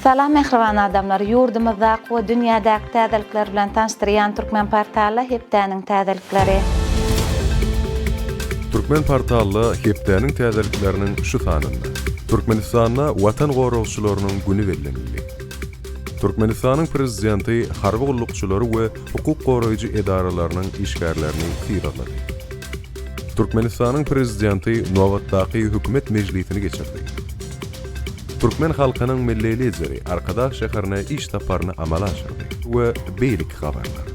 Salam mähriban adamlar! Ýurdumyzdaky we dünýädäki täzelikler bilen tanyşdyrýan Türkmen Portally hepdäniň täzelikleri. Türkmen Portally hepdäniň täzelikleriniň şu sanynda Türkmenistanda Watan goragçylarynyň güni bellenildi. Türkmenistanyň Prezidenti harby gullukçylary we hukuk goraýjy edaralarynyň işgärlerini sylaglady. Türkmenistanyň Prezidenti nobatdaky Hökümet mejlisini geçirdi. Türkmen halkynyň Milli Lideri Arkadag şäherine iş saparyny amala aşyrdy we beýleki habarlar.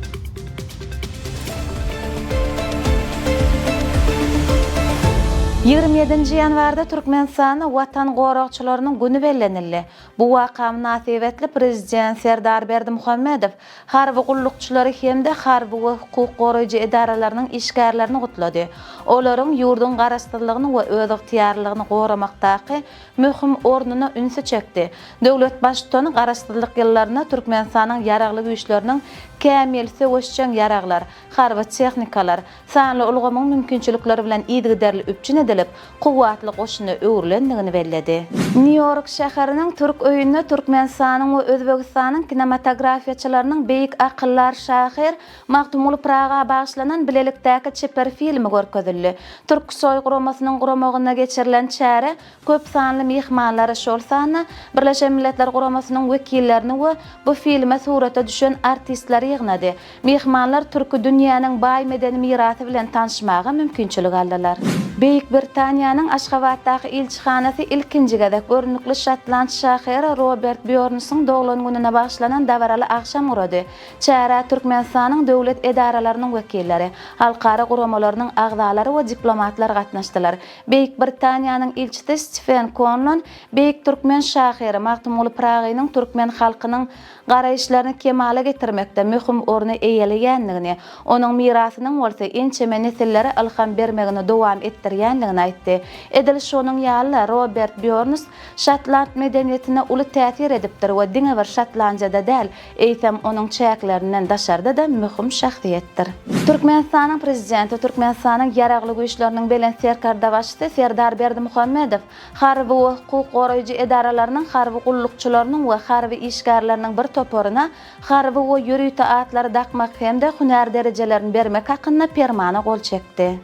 27-nji ýanwarda Türkmenistanda Watan goragçylarynyň güni bellenildi. Bu waka mynasybetli Prezident Serdar Berdimuhamedow harby gullukçylary hem-de harby we hukuk goraýjy edaralarynyň işgärlerini gutlady. Olaryň ýurduň garaşsyzlygyny we özygtyýarlylygyny goramakdaky möhüm ornuna ünsi çekdi. Döwlet Baştutany Garaşsyzlyk ýyllarynda Türkmenistanyň Ýaragly Güýçleriniň kämil söweşjeň ýaraglar, harby tehnikalar, sanly ulgamyň mümkinçilikleri bilen yzygiderli üpjün edilip, kuwwatly goşuna öwrülendigini belledi. Nýu-Ýork şäheriniň Türk öýünde Türkmenistanyň we Özbegistanyň kinematografiýaçylarynyň beýik akyldar şahyr Magtymguly Pyraga bagyşlanan bilelikdäki çeper filmi görkezildi. Türksoý guramasynyň guramagynda geçirilen çäre köp sanly myhmanlary, şol sanda Birleşen Milletler Guramasynyň wekillerini we bu filme surata düşen artistleri ýygnady. Myhmanlar türki dünýäniň baý medeni mirasy bilen tanyşmaga mümkinçilik aldylar. Beýik Britaniýanyň Aşgabatdaky ilçihanasy ilkinji gezek görnükli şotland şahyry Robert Býornsyň doglan gününe bagyşlanan dabaraly agşam gurady. Çärä Türkmenistanyň döwlet edaralarynyň wekilleri, halkara guramalarynyň agzalary we diplomatlar gatnaşdylar. Beýik Britaniýanyň ilçisi Stifen Konlon beýik türkmen şahyry Magtymguly Pyragynyň türkmen halkynyň garaýyşlaryny kemala getirmekde möhüm orny eýeleýändigini, onuň mirasynyň bolsa ençeme nesillere ylham bermegini dowam etdirýändigini aýtdy. Edil şonuň ýaly-da, Robert Býorns şotland medeniýetine uly täsir edipdir we diňe bir Şotlandiýada däl, eýsem, onuň çäklerinden daşarda-da möhüm şahsyýetdir. Türkmenistanyň Prezidenti, Türkmenistanyň Ýaragly Güýçleriniň Belent Serkerdebaşysy Serdar Berdimuhamedow Harby we hukuk goraýjy edaralarynyň harby gullukçylarynyň we harby işgärleriniň bir toparyna harby we ýörite atlary dakmak hem-de hünär derejelerini bermek hakynda Permana gol çekdi.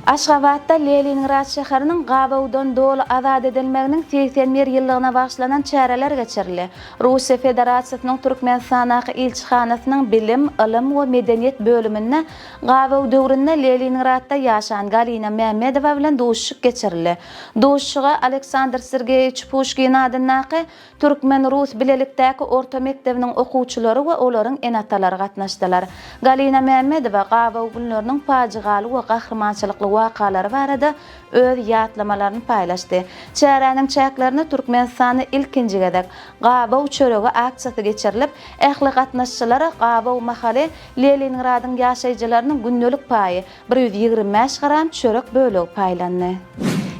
Aşgabatda Leningrad şäheriniň gabawdan doly azat edilmeginiň 81 ýyllygyna bagyşlanan çäreler geçirildi. Russiýa Federasiýasynyň Türkmenistandaky ilçihanasynyň bilim, ylym we medeniýet bölüminde gabaw döwründe Leningradda ýaşan Galina Mämmedowa bilen duşuşyk geçirildi. Duşuşyga Aleksandr Sergeýewiç Puşkin adyndaky türkmen-rus bilelikdäki orta mekdebiniň okuwçylary we olaryň ene-atalary gatnaşdylar. Galina Mämmedowa gabaw günleriniň pajygaly we gahrymançylykly wakalary barada öz ýatlamalaryny paýlaşdy. Çäräniň çäklerinde Türkmenistanda ilkinji gezek Gabaw çöregi aksiýasy geçirilip, ähli gatnaşyjylara gabaw mahaly Leningradyň ýaşaýjylarynyň gündelik paýy, 125 gram çörek bölegi paýlandy.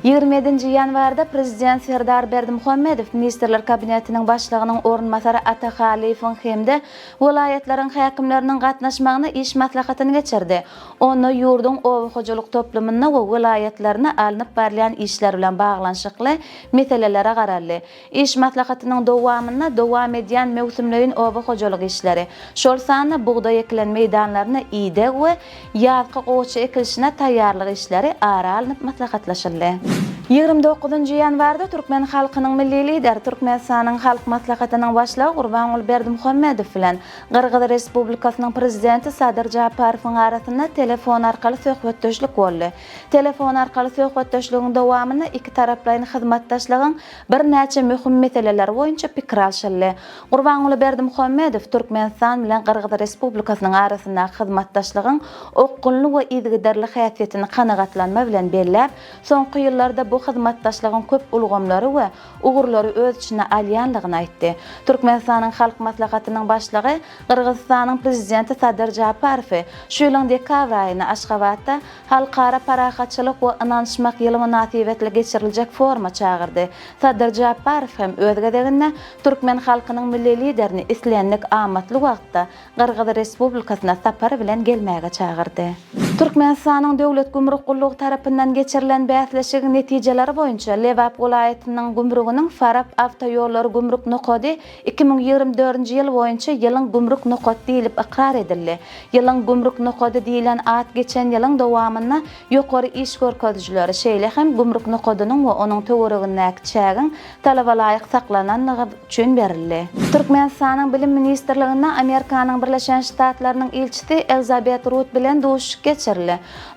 27-nji ýanwarda Prezident Serdar Berdimuhamedow Ministrler Kabinetiniň Başlygynyň orunbasary Ata Halyýewiň hem-de welaýatlaryň häkimleriniň gatnaşmagynda iş maslahatyny geçirdi. Onda ýurduň oba hojalyk toplumynda we welaýatlarynda alnyp barylýan işler bilen baglanyşykly meselelere garaldy. Iş maslahatynyň dowamynda dowam edýän möwsümleýin oba hojalyk işleri, şol sanda bugdaý ekilen meýdanlaryna ideg we ýazky gowaça ekilişine taýýarlyk işleri ara alnyp maslahatlaşyldy. 29-njy ýanwarda türkmen halkynyň Milli Lideri, Türkmenistanyň Halk Maslahatynyň Başlygy Gurbanguly Berdimuhamedow bilen Gyrgyz Respublikasynyň Prezidenti Sadyr Japarowyň arasynda telefon arkaly söhbetdeşlik boldy. Telefon arkaly söhbetdeşligiň dowamynda ikitaraplaýyn hyzmatdaşlygyň birnäçe möhüm meseleleri boýunça pikir alşyldy. Gurbanguly Berdimuhamedow Türkmenistan bilen Gyrgyz Respublikasynyň arasyndaky hyzmatdaşlygyň okgunly we yzygiderli häsiýetini kanagatlanma bilen belläp, soňky ýyllarda bu hyzmatdaşlygyň köp ulgamlary we ugurlary öz içine alýandygyny aýtdy. Türkmenistanyň Halk Maslahatynyň Başlygy Gyrgyzystanyň Prezidenti Sadyr Japarowy şu ýylyň dekabr aýynda Aşgabatda Halkara parahatçylyk we ynanyşmak ýyly mynasybetli geçiriljek foruma çagyrdy. Sadyr Japarow hem öz gezeginde türkmen halkynyň Milli Liderini islendik amatly wagtda Gyrgyz Respublikasyna sapar bilen gelmäge çagyrdy. Türkmenistanyň Döwlet gümrük gullugy tarapyndan geçirilen bäsleşigiň netijeleri boýunça Lebap welaýatynyň gümrüginiň Farap awtoýollary gümrük nokady 2024-nji ýyl boýunça ýylyň gümrük nokady diýlip ykrar edildi. Ýylyň gümrük nokady diýlen at geçen ýylyň dowamynda ýokary iş görkezijileri, şeýle hem gümrük nokadynyň we onuň töweregindäki çägiň talabalaýyk saklananlygy üçin berildi. Türkmenistanyň Bilim ministrliginde Amerikanyň Birleşen Ştatlarynyň ilçisi Elzabet Rut bilen duşuşyk geçirildi.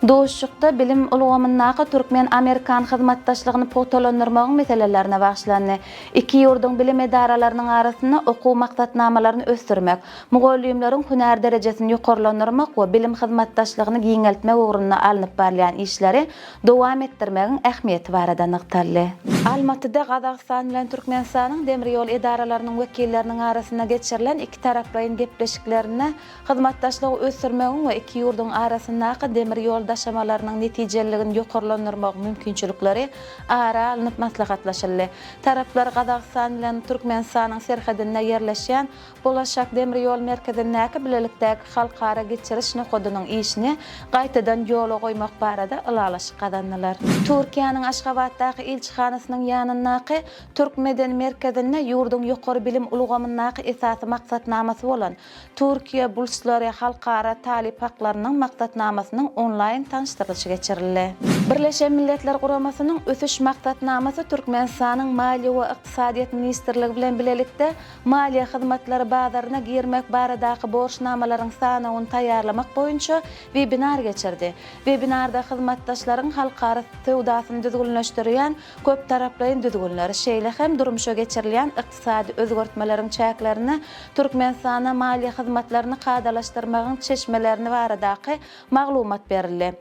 Duşuşykda bilim ulgamyndaky türkmen-amerikan hyzmatdaşlygyny pugtalandyrmagyň meselelerine bagyşlandy. Iki ýurduň bilim edaralarynyň arasynda okuw maksatnamalaryny ösdürmek, mugallymlaryň hünär derejesini ýokarlandyrmak we bilim hyzmatdaşlygyny giňeltmek ugrunda alnyp barylýan işleri dowam etdirmegiň ähmiýeti barada nygtaldy. Almatyda Gazagystan bilen Türkmenistanyň demir ýol edaralarynyň wekilleriniň arasynda geçirilen ikitaraplaýyn gepleşiklerinde hyzmatdaşlygy ösdürmegiň we iki ýurduň arasyndaky demir ýol daşamalarynyň netijeliligini ýokarlandyrmagyň mümkinçilikleri ara alnyp maslahatlaşyldy. Taraplar Gazagystan bilen Türkmenistanyň serhedinde ýerleşýän Bolaşak demir ýol merkezindäki bilelikdäki halkara geçiriş nokadynyň işini gaýtadan ýola goýmak barada ylalaşyk gazandylar. Türkiýäniň Aşgabatdaky ilçihanasynyň ýanyndaky Türk medeni merkezinde ýurduň ýokary bilim ulgamyndaky esasy maksatnamasy bolan Türkiýe Burslary halkara talyp haklarynyň maksatnamasynyň onlaýn tanyşdyrylyşy geçirildi. Birleşen Milletler Guramasynyň Ösüş Maksatnamasy Türkmenistanyň Maliýe we ykdysadyýet ministrligi bilen bilelikde Maliýe hyzmatlary bazaryna girmek baradaky borçnamalaryň sanawyny taýýarlamak boýunça webinar geçirdi. Webinarda hyzmatdaşlaryň halkara söwdasyny düzgünleşdirýän köptaraplaýyn düzgünler, şeýle hem durmuşa geçirilýän ykdysady özgertmeleriň çäklerinde Türkmenistanda maliýe hyzmatlaryny kadalaşdyrmagyň çeşmelerini baradaky maglumat berildi.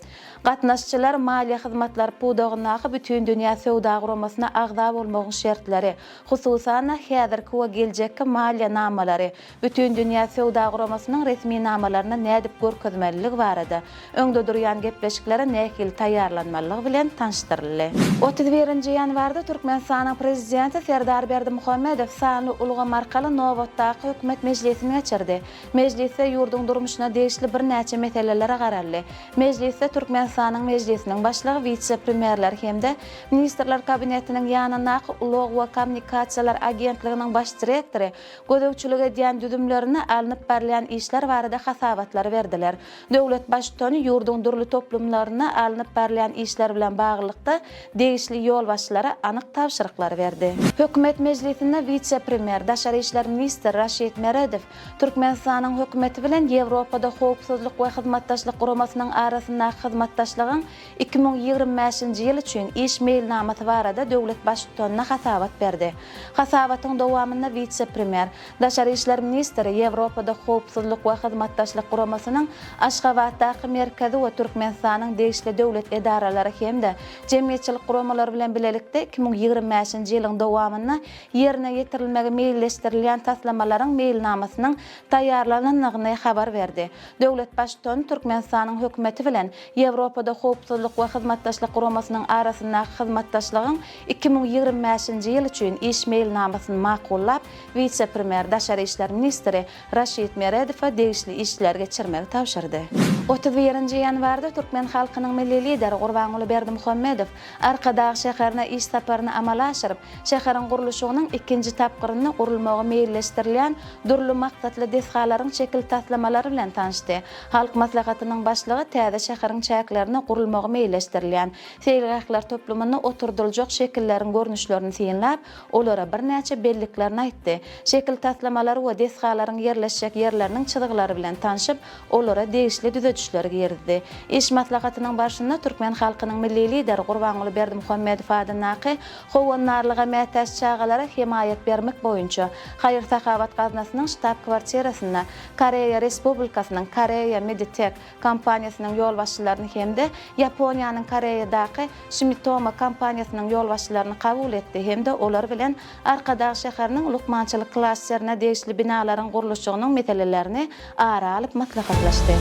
Gatnaşyjylar maliýe hyzmatlary pudagyndaky Bütindünýä Söwda Guramasyna agza bolmagyň şertleri, Hususan-da, häzirki we geljekki maliýe namalary, Bütindünýä Söwda Guramasynyň resminamalaryny nädip görkezmeliligi barada, öňde durýan gepleşiklere nähili taýýarlanmalylygy bilen tanyşdyryldy. 31 nji ýanwarda Türkmenistanyň Prezidenti Serdar Berdimuhamedow sanly ulgam arkaly nobatdaky Hökümet mejlisini geçirdi. Mejlisde ýurduň durmuşyna degişli birnäçe meselelere garaldy. Mejlisde Türkmenistanyň Mejlisiniň Başlygy, wise-premýerler hem-de Ministrler Kabinetiniň ýanyndaky Ulag we kommunikasiýalar agentliginiň baş direktory gözegçilik edýän düzümlerinde alnyp barylýan işler barada hasabatlary berdiler. Döwlet Baştutany ýurduň dürli toplumlarynda alnyp barylýan işler bilen baglylykda degişli ýolbaşçylara anyk tabşyryklary berdi. Hökümet mejlisinde wise-premýer, daşary işler ministri Raşid Meredow Türkmenistanyň Hökümeti bilen Ýewropada Howpsuzlyk we Hyzmatdaşlyk Guramasynyň arasyndaky hyzmatdaşlygyň 2025-nji ýyl üçin iş meýilnamasy barada döwlet Baştutanyna hasabat berdi. Hasabatyň dowamynda wise-premýer, daşary işler ministri Ýewropada Howpsuzlyk we Hyzmatdaşlyk Guramasynyň Aşgabatdaky merkezi we Türkmenistanyň degişli döwlet edaralary hem-de jemgyýetçilik guramalary bilen bilelikde 2025-nji ýylyň dowamynda ýerine ýetirilmegi meýilleşdirilýän taslamalaryň meýilnamasynyň taýýarlanandygyny habar berdi. Döwlet Baştutany Türkmenistanyň Hökümeti bilen Ýewropada Howpsuzlyk we Hyzmatdaşlyk Guramasynyň arasyndaky hyzmatdaşlygyň 2025-nji ýyl üçin iş meýilnamasyny makullap, wise-premýer, daşary işler ministri Raşid Meredowa degişli işleri geçirmegi tabşyrdy. 31-nji ýanwarda türkmen halkynyň Milli Lideri Gurbanguly Berdimuhamedow Arkadag şäherine iş saparyny amala aşyryp, şäheriň gurluşygynyň ikinji tapgyrynda gurulmagy meýilleşdirilýän dürli maksatly desgalaryň şekil taslamalary bilen tanyşdy. Halk Maslahatynyň Başlygy täze şäheriň çäklerinde gurulmagy meýilleşdirilýän seýilgähler toplumynda oturdyljak şekilleriň görnüşlerini synlap, olara birnäçe belliklerini aýtdy. Şekil taslamalary we desgalaryň ýerleşjek ýerleriniň çyzgylary bilen tanşyp, olara degişli düzedişleri girizdi. Iş maslahatynyň barşynda türkmen halkynyň Milli Lideri Gurbanguly Berdimuhamedow adyndaky Howandarlyga mätäç çagalara hemaýat bermek boýunça haýyr-sahawat gaznasynyň ştab-kwartirasynda Koreýa Respublikasynyň Koreýa Meditek kompaniýasynyň ýolbaşçylaryny hem-de Ýaponiýanyň Koreýadaky Sumitomo kompaniýasynyň ýolbaşçylaryny kabul etdi hem-de olar bilen Arkadag şäheriniň lukmançylyk klasterine degişli binalaryň gurluşygynyň meselelerini ara alyp maslahatlaşdy.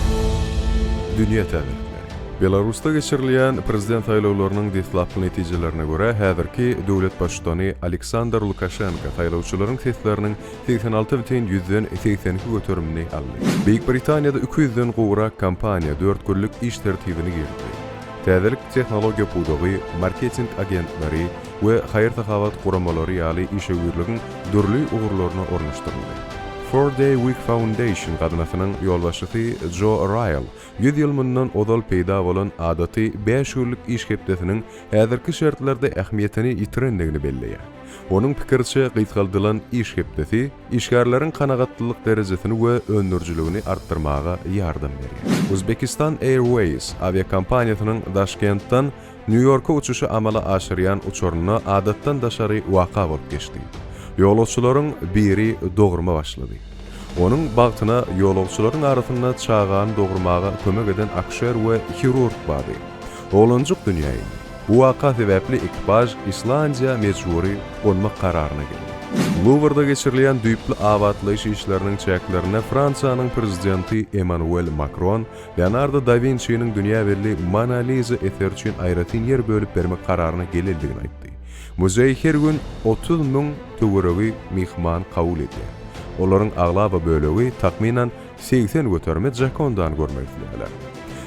Dünýä täzelikleri. Belarusda geçirilýän prezident saýlawlarynyň deslapky netijelerine görä, häzirki döwlet baştutany Aleksandr Lukaşenko saýlawçylaryň sesleriniň 86 bütin ýüzden 82 göterimini aldy. Beýik Britaniýada iki ýüzden gowrak kompaniýa dört günlük iş tertibini girizdi. Täzelik tehnologiýa pudagy, marketing agentleri we haýyr-sahawat guramalary ýaly işewürligiň dürli ugurlaryna ornaşdyryldy. Four Day Week Foundation gaznasynyň ýolbaşçysy Jo Raýl 100 ýyl mundan ozal peýda bolan adaty bäş günlük iş hepdesiniň häzirki şertlerde ähmiýetini ýitirendigini belleýär. Onuň pikiriçe, gysgaldylan iş hepdesi işgärleriň kanagatlylyk derejesini we öndürijiligini artdyrmaga ýardam berýär. Uzbekistan Airways awiakompaniýasynyň Daşkentden Nýu-Ýorka uçuşy amala aşyrýan uçarynda adatdan daşary waka bolup geçdi. Ýolagçylaryň biri dogruma başlady. Onuň bagtyna ýolagçylaryň arasynda çagany dogurmaga kömek eden akuşer we hirurg bardy. Oglanjyk dünýä indi. Bu waka sebäpli ekipaž Islandiýa mejbury gonmak kararyna geldi. Luwrda geçirilýän düýpli abatlaýyş işleriniň çäklerinde Fransiýanyň Prezidenti Emmanuel Makron Leonardo da Winçiniň dünýä belli Mona Liza eseri üçin aýratyn ýer bölüp bermek kararyna gelendigini aýtdy. Muzeý her gün 30 müň töweregi myhman kabul edýär. Olaryň aglaba bölegi, takmynan, 80 göterimi Jokondany görmek isleýärler.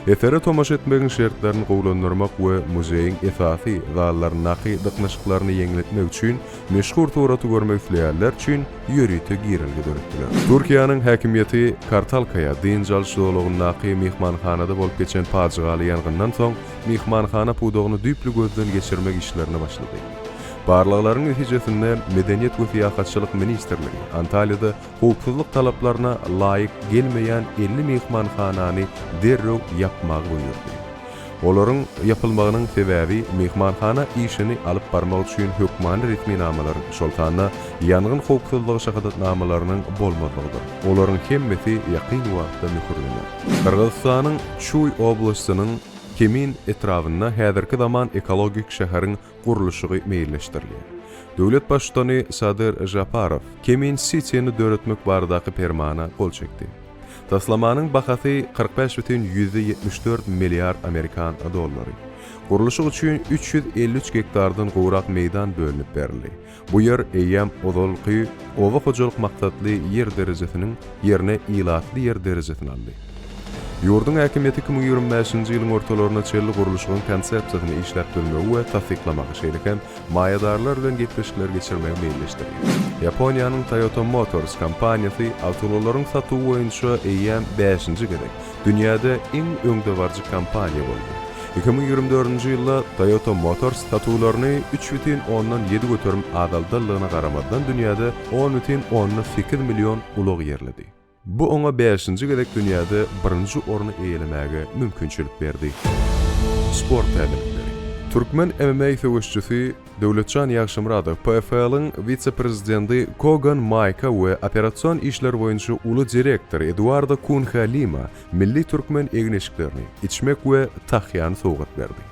Esere tomaşa etmegiň şertlerini gowulandyrmak we muzeýiň esasy zallaryndaky dyknyşyklaryny ýeňletmek üçin meşhur suraty görmek isleýänler üçin ýörite girelge döretdiler. Türkiýäniň häkimiýeti Kartalkaýa dynç alyş zolagyndaky myhmanhanada bolup geçen pajygaly ýangyndan soň myhmanhana pudagyny düýpli gözden geçirmek işlerine başlady. Barlaglaryň netijesinde Medeniýet we syýahatçylyk ministrligi Antalýada howpsuzlyk talaplaryna laýyk gelmeýän 50 myhmanhanany derrew ýapmagy buýurdy. Olaryň ýapylmagynyň sebäbi myhmanhana işini alyp barmak üçin hökmany resminamalaryň, şol sanda ýangyn howpsuzlygy şahadatnamalarynyň bolmazlygydyr. Olaryň hemmesi ýakyn wagtda möhürlener. Gyrgyzystanyň Çuý oblastynyň Kemin etrabynda häzirki zaman ekologik şäheriň gurluşygy meýilleşdirilýär. Döwlet Baştutany Sadyr Žaparow Kemin Sitini döretmek baradaky permana gol çekdi. Taslamanyň bahasy 45,74 milliard amerikan dollary. Gurluşyk üçin 353 gektardan gowrak meýdan bölünip berildi. Bu ýer eýýäm ozalky oba hojalyk maksatly ýer derejesiniň ýerine ilatly ýer derejesini aldy. Ýurduň häkimiýeti 2025-nji ýylyň ortalaryna çenli gurluşygyň konsepsiýasyny işläp düzmegi we tassyklamagy, şeýle hem maýadarlar bilen gepleşikleri geçirmegi meýilleşdirýär. Ýaponiýanyň Toyota Motors kompaniýasy awtoulaglaryň satuwy boýunça eýýäm bäşinji gezek dünýäde iň öňdebaryjy kompaniýa boldy. 2024-nji ýylda Toyota Motors satuwlaryny 3,7% azaldanlygyna garamazdan dünýäde 10,8 million ulag ýerledi. Bu oňa bäşinji gezek dünýäde birinji orny eýelemäge mümkinçilik berdi. Sport täzelikleri. Türkmen MMA söweşçisi Döwletjan Ýagşymyradow PFL-iň wise-prezidenti Kogan Maýka we operasion işler boýunça uly direktory Eduardo Kunha Lima milli türkmen egin-eşiklerini, içmek we tahýany sowgat berdi.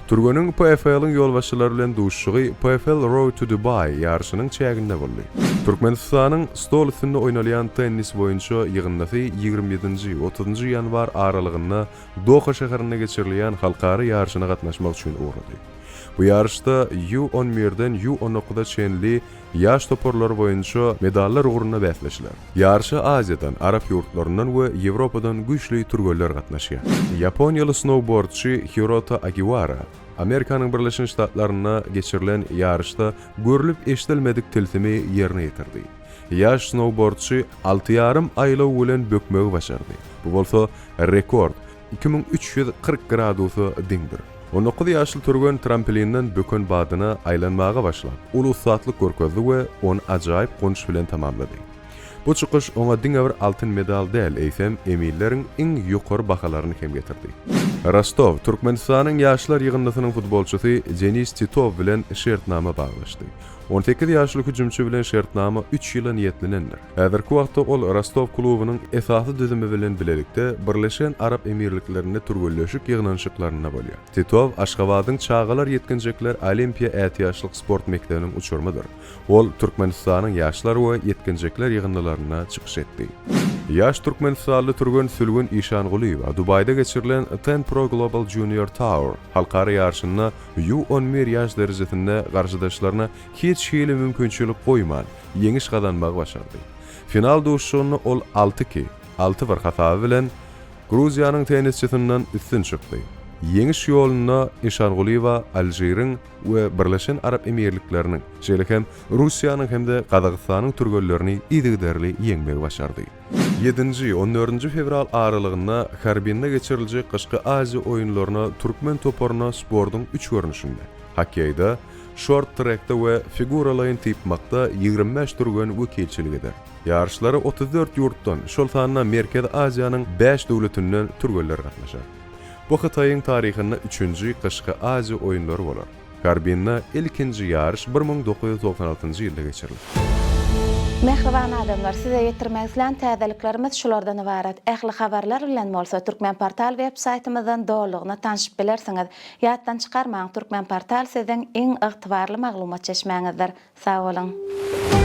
Türgeniň PFL-iň ýolbaşçylary bilen duşuşygy PFL Road to Dubai ýaryşynyň çäginde boldy. Türkmenistanyň stol üstünde oýnalýan tennis boýunça ýygyndysy 27-nji, 30-njy ýanwar aralygynda Doha şäherinde geçirilýän halkara ýaryşyna gatnaşmak üçin ugrady. Bu ýaryşda U on birden U on dokuza çenli ýaş toparlary boýunça medallar ugrunda bäsleşiler. Ýaryşa Aziýadan, arap ýurtlaryndan we Ýewropadan güýçli türgenler gatnaşýar. Ýaponiýaly snoubordçy Hirota Agiwara Amerikanyň Birleşen Ştatlarynda geçirilen ýaryşda görlüp-eşidilmedik tilsimi ýerine ýetirdi. Ýaş snoubordçy alty ýarym aýlaw bilen bökmegi başardy. Bu bolsa rekord, 2340 gradusa deňdir. 19 ýaşly türgen trampolinden böken badyna aýlanmaga başlap, uly ussatlyk görkezdi we ony ajaýyp gonuş bilen tamamlady. Bu çykyş oňa diňe bir altyn medal däl, eýsem, eminleriň iň ýokary bahalaryny hem getirdi. Rostow Türkmenistanyň ýaşlar ýygyndysynyň futbolçysy Denis Titow bilen şertnama baglaşdy. 18 ýaşly hüjümçi bilen şertnama üç ýyla niýetlenendir. Häzirki wagtda ol Rostow klubunyň esasy düzümi bilen bilelikde Birleşen Arap Emirliklerinde türgenleşik ýygnanyşyklarynda bolýar. Titow Aşgabadyň çagalar-ýetginjekler Olimpiýa ätiýaçlyk sport mekdebiniň uçurymydyr. Ol Türkmenistanyň ýaşlar we ýetginjekler ýygyndylarynda çykyş etdi. Ýaş türkmenistanly türgen Sülgün Işangulyýewa Dubaýda geçirilen Ten Pro Global Junior Tour halkara ýaryşynda U 11 ýaş derejesinde garşydaşlaryna hiç hili mümkinçilik goýman, ýeňiş gazanmagy başardy. Final duşuşygynda ol alty iki, alty bir hasaby bilen Gruziýanyň tennisçisinden üstün çykdy. Ýeňiş ýolunda Işangulyýewa Alžiriň we Birleşen Arap Emirlikleriniň, şeýle hem Russiýanyň hem-de Gazagystanyň türgenlerini yzygiderli ýeňmegi başardy. Ýedinji, on dördünji fewral aralygynda Harbinde geçiriljek Gyşky Aziýa oýunlaryna türkmen toparyna sportuň üç görnüşinde, hokkeýde, şort-trekde we figuralaýyn typmakda 25 türgen wekilçilik eder. Ýaryşlara 34 ýurtdan, şol sanda Merkezi Aziýanyň bäş döwletinden türgenler gatnaşar. Bu Hytaýyň taryhynda üçünji Gyşky Aziýa oýunlary bolar. Harbinde ilkinji ýaryş 1996-njy ýylda geçirildi. Mähriban adamlar, size ýetirmek islän täzeliklerimiz şulardan ybarat. Ähli habarlar bilen bolsa Türkmenportal web saýtymyzdan dolulygyna tanşyp bilersiňiz. Ýatdan çykarmaň, Türkmenportal siziň iň ygtybarly maglumat çeşmäňizdir. Sag boluň!